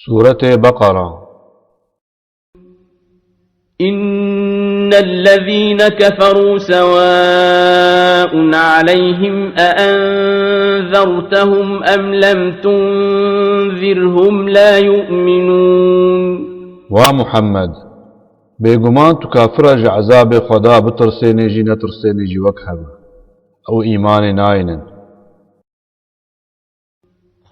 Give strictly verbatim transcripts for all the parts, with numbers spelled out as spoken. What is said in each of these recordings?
Sûretê Beqera. إن الذين كفروا سواء عليهم أأنذرتهم أم لم تنذرهم لا يؤمنون. Wa Muhammed, bêguman tu kafira ji ezabê Xweda bitirsênê jî netirsênê jî wek hev e. Ew îmanê nayînin.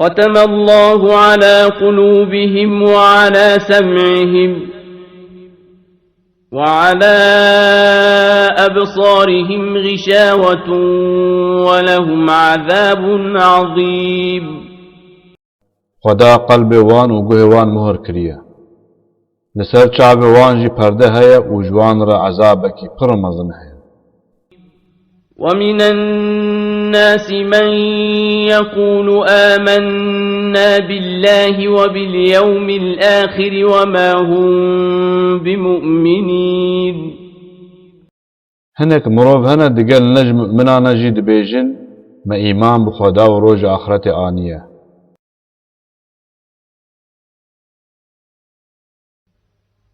ختم الله على قلوبهم وعلى سمعهم وعلى أبصارهم غشاوة ولهم عذاب عظيم. Xweda qelbê wan û guhê wan muhir kiriye. Li ser çavê wan jî perde heye û ji wan re ezabekî pir mezin heye. ومن الناس من يقول آمنا بالله وباليوم الآخر وما هم بمؤمنين. Hinek mirov hene digel ne ji mu'minana jî dibêjin, me îman bi Xweda û rojê axretê aniye.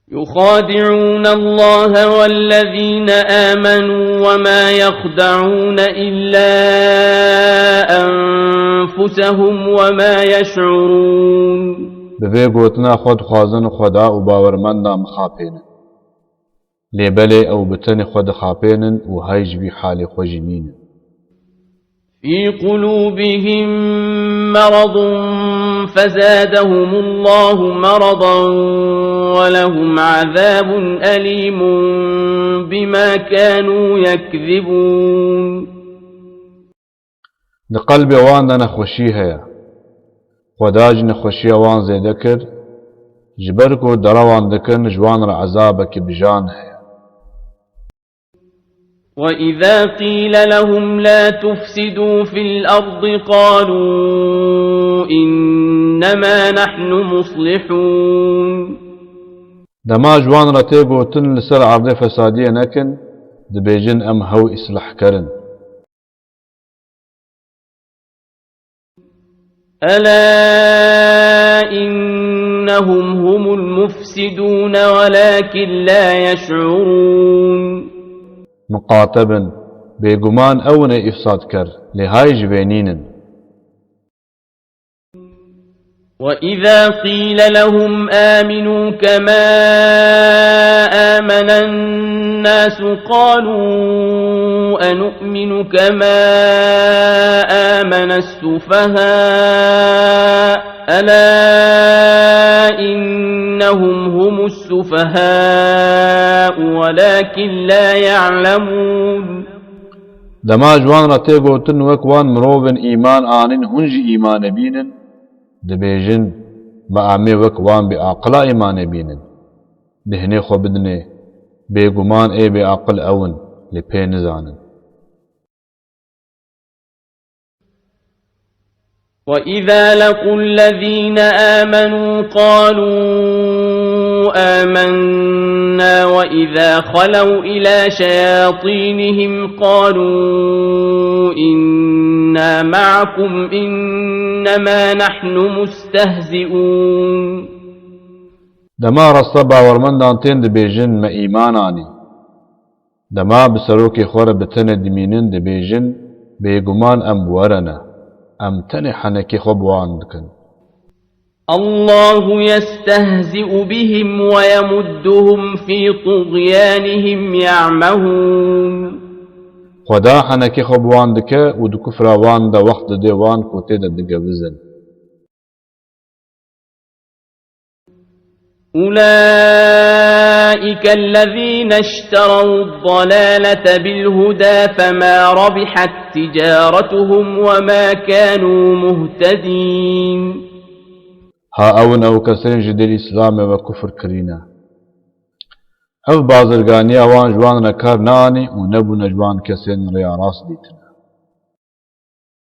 يخادعون الله والذين آمنوا وما يخدعون إلا أنفسهم وما يشعرون. Bi vê gotina xwe dixwazin Xweda û bawermendan bixapênin. Lê belê ew bi tenê xwe dixapênin û hay ji vî halê xwe jî nînin. في قلوبهم مرض فزادهم الله مرضا ولهم عذاب أليم بما كانوا يكذبون. Di qelbê wan de nexweşî heye. Xweda jî nexweşiya wan zêde kir, ji ber ku derewan dikin, ji wan re ezabekî bijan heye. وإذا قيل لهم لا تفسدوا في الأرض قالوا إنما نحن مصلحون. Dema ji wan re tê gotin li ser erdê fesadiyê nekin, dibêjin em hew îslahker in. ألا إنهم هم المفسدون ولكن لا يشعرون. Miqate bin, bêguman ew in ê îfsadker, lê hay ji vê nînin. وإذا قيل لهم آمنوا كما آمن الناس قالوا أنؤمن كما آمن السفهاء ألا إنهم هم السفهاء ولكن لا يعلمون. Dema ji wan re tê gotin wek wan mirovên îman anîn hûn jî îmanê bînin, dibêjin, me em ê wek wan bêaqila îmanê bînin. Dihinê xwe bidinê, bêguman ê bêaqil ew in, lê pê nizanin. وإذا لقوا الذين آمنوا قالوا آمنا وإذا خلوا إلى شياطينهم قالوا إنا معكم إنما نحن مستهزئون. Dema rasta bawermendan tên dibêjin, me îman anî. Dema bi serokê xwe re bi tenê dimînin, dibêjin, bêguman em bi we re ne. Em tenê henekê xwe bi wan dikin. الله يستهزئ بهم ويمدهم في طغيانهم يعمهون. Xweda henekê xwe bi wan dike û di kufra wan de wext dide wan ku tê de digevizin. أولئك الذين اشتروا الضلالة بالهدى فما ربحت تجارتهم وما كانوا مهتدين. Ha ew in ew kesên ji dîn Îslamê ve kufr kirîne. Ev bazirganiya wan ji wan re kar neanî û nebûne ji wan kesên rêya rast dîtine.